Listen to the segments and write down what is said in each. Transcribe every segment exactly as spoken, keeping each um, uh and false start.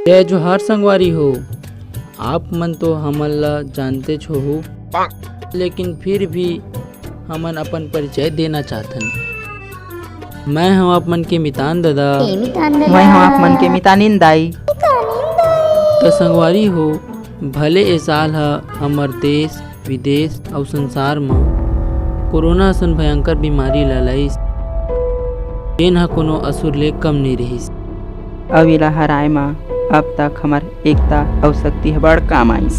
जय जोहार संगवारी हो, आप मन तो हमन ला जानतेच होहू, लेकिन फिर भी हमन अपन परिचय देना चाहथन। मैं हूं आप मन के मितान दादा। ए मितान दादा। मैं हूं आप मन के मितानिन दाई। त संगवारी हो, भले ए साल ह हमर देश, विदेश अउ संसार म कोरोना असन भयंकर बीमारी ल लाइस, जेन ह कोनो असुर ले कम नइ रिहिस। अउ एला हराए म अब तक हमर एकता अउ शक्ति ह बड़ काम आइस।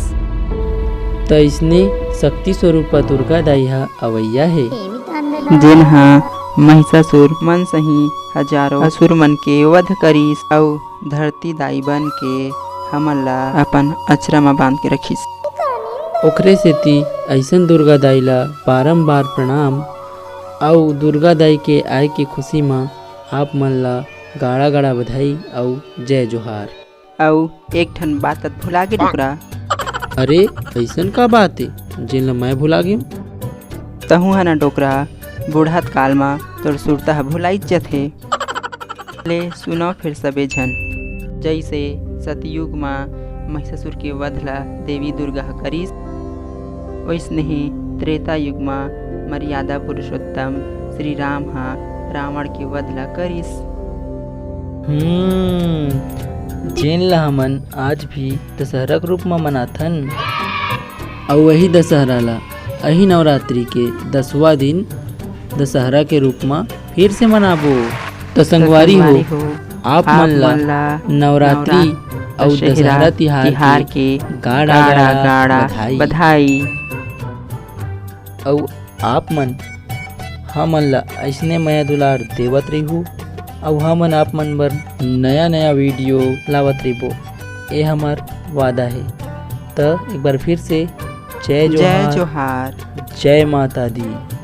त अइसने शक्ति स्वरूपा दुर्गा दाई ह अवइया हे, जेन ह महिषासुर मन सही हजारों असुर मन के वध करिस अउ धरती दाई बन के हमन ला अपन अचरा म बांध के रखिस। ओखरे सेती अइसन दुर्गा दाई ला बारंबार प्रणाम अउ दुर्गा दाई के आय के खुशी म आप मन ला गाड़ा गाड़ा बधाई अउ जय जोहार। अउ एक ठन बात त भुला गे डोकरा। अरे, अइसन का बात हे जेन ला मैं भुला गेंव? तहूं ह ना डोकरा, बुढ़त काल म तोर सुरता ह भुलाइच जथे। ले सुनव फेर सबे झन, जइसे सतयुग म महिषासुर के वध ला देवी दुर्गा ह करिस, वइसने ही त्रेता युग म मर्यादा पुरुषोत्तम श्री राम ह रावण के वध ला करिस। हम्म, जेन ला हमन आज भी दशहरा के रूप म मनाथन। अउ वही दशहरा ला, अही नवरात्रि के दसवां दिन दशहरा के रूप म फिर से मनाबो। त संगवारी हो, आप मन ला नवरात्रि अउ दशहरा तिहार के गाड़ा गाड़ा बधाई। अउ आप मन हमन ला अइसने मया दुलार देवत रहिहू, अउ हमन आप मन बर नया नया वीडियो लावत रहिबो, ए हमर वादा हे। त एक बार फिर से जय जय जोहार, जोहार। जय माता दी।